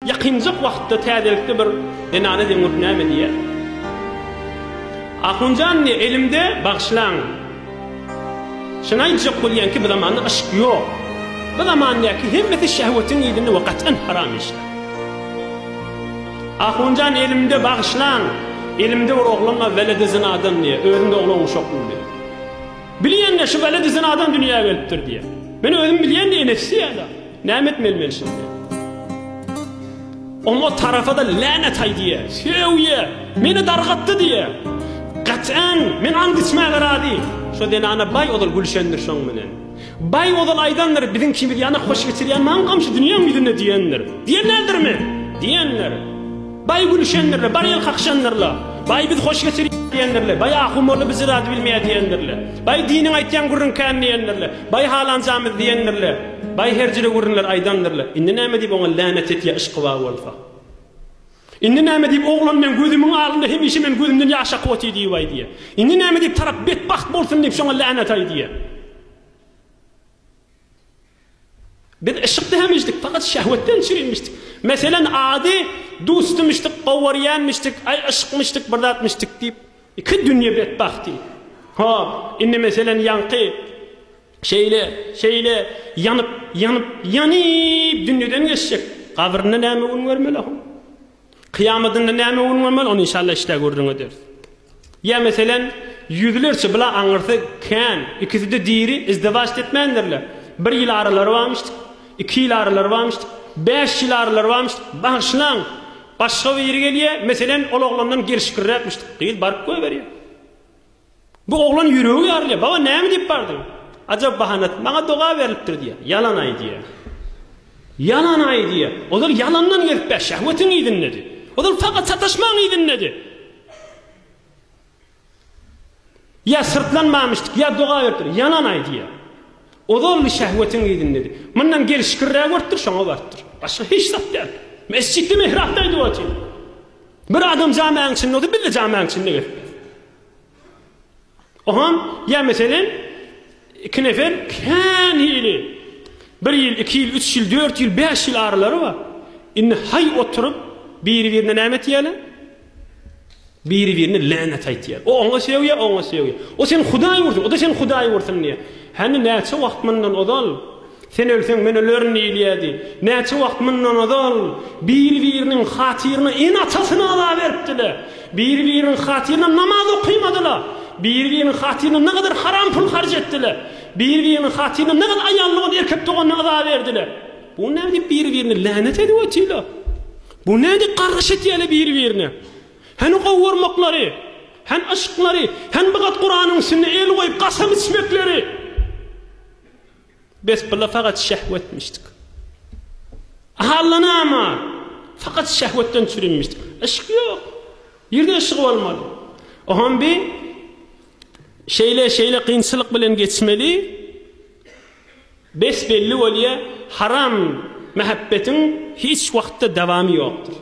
Ýakynjak wagtda täzelikde bir zenana deň bolup näme diýýär? Ahunjan diýýär, elimde bagyşlaň. Şuny aýtjak bolýan ki, bu zamanda yşk ýok. Bu zamandäki hemmesi şehwetiň yzynda we gat'an haram işler. Ahunjan elimde bagyşlaň. Elimde bir oglan bar weledi zynadan diýýär. Özüm-de oglan uşaklym diýýär. Bilýän-de şu weledi zynadan dünýä gelipdir diýýär. Men özüm bilýän diýýär, enesi diýýär-de. Näme etmeli men şindi? Oňa tarapa-da länet aýdýar, sögýär, meni dargatdy diýýär. Gat'an, men and içmäge razy. Şo zenana baý ozal gülşendir şoň bilen. Baý ozal aýdandyr, biziň kimiz ýana hoş geçirýän maňkam şu dünýäň ýüzünde diýendir. Diýen däldirmi? Diýendir. Baý gülüşendirle, bar el kakyşandyrla. Baý biz hoş geçirýäs diýendirle. Baý ahun molla biz zady bilmeýär diýendirle. Baý diniň aýtýan gürrüň kän diýendirle. Baý halanjamyz diýendirle. Baý her jüre gürrüňler aýdandyrle. Indi näme diýip oňa länet etýä yşky bar bolsa. Indi näme diýip oglan meň gözümiň alynda hemişe men gözümden ýaş akyp otyr diýip aýdýa. Indi näme diýip tarap betbagt bolsun diýip şoňa länet aýdýa. Biz yşykda hemişdik, fakat şehwetden çürimişdik. Meselen ady dustymyşdyk, gowarýanmyşdyk, aý yşkmyşdyk, bir zatmyşdyk diýip, iki dünýe betbagty. Hop, indi meselen ýaňky şeýle, şeýle ýanyp, ýanyp, ýanyp dünýeden geçjek. Gabrynda näme gün görmeli hom? Kyýamadynda näme gün görmeli, ony inşallah işdä gürrüň ederis. Ýa meselen, ýüzlerçe bula aňyrsy kän, ikisi-de diri, izdiwaç etmändirler. Bir ýyl aralary barmyşdyk, iki ýyl aralary barmyşdyk, bäş ýyl aralary barmyşdyk, bagyşlaň, başga biri gelýär, meselen, ol oglandan gelşikliräkmişdik, gyz baryp goýberýär. Bu oglan ýüregi ýarylýar, Baba näme diýip bardyň? Ajap bahanat, maňa doga berlipdir diýýär. Ýalan aýdýar. Ýalan aýdýar. Ozal ýalandan gezip bä, şehwetiň yzyndady. Ozal fakat sataşmaň yzyndady. Ýa syrtlanmamyşdyk, ýa doga beripdir. Ýalan aýdýar. Ozal şehwetiň yzyndady. Mundan gelşikliräk görüpdir, şoňa barypdyr. Başga hiç zat däl. Mesjitde mihrapda aýdyp otyr. Bir adam jamäň içinde bolsa, biz-de jamäň içinde gezip. Ohan, ýa meselem, iki nefer kän hili, bir ýyl, iki ýyl, üç ýyl, dört ýyl, bäş ýyl aralary bar. Indi haý oturyp, biri-birine näme etýärler? Biri-birine länet aýtýar. O oňa sögýär, o oňa sögýär. O seni Hudaý ursun, o-da seni Hudaý ursun diýýär. Hany näçe wagt mundan ozal Sen ölseň, men ölerin diýilýärdi. Näçe wagt mundan ozal biri-biriniň hatyryna ene-atasyny aza beripdiler. Biri-biriniň hatyryna namaz okymadylar. Biri-biriniň hatyryna nägadar haram pul harç etdiler. Biri-biriniň hatyryna nägadar aýal dogan, erkek doganyna aza berdiler. Bu näme diýip biri-birine länet edip otyrlar? Bu näme diýip gargyş etýärler biri-birine? Hany gowurmaklary, hany yşklary, hany bu gat Kuranyň üstünde el goýup kasam içmekleri? Bes bula fakat şehwetmişdik. Allanama fakat şehwetden çürinmişdik. Yşk ýok. Ýerde yşk bolmaly. Oham bi şeýle şeýle kynçylyk bilen geçmeli. Bes belli bolýa haram mähebbetiň hiç wagtda dawamy ýokdur.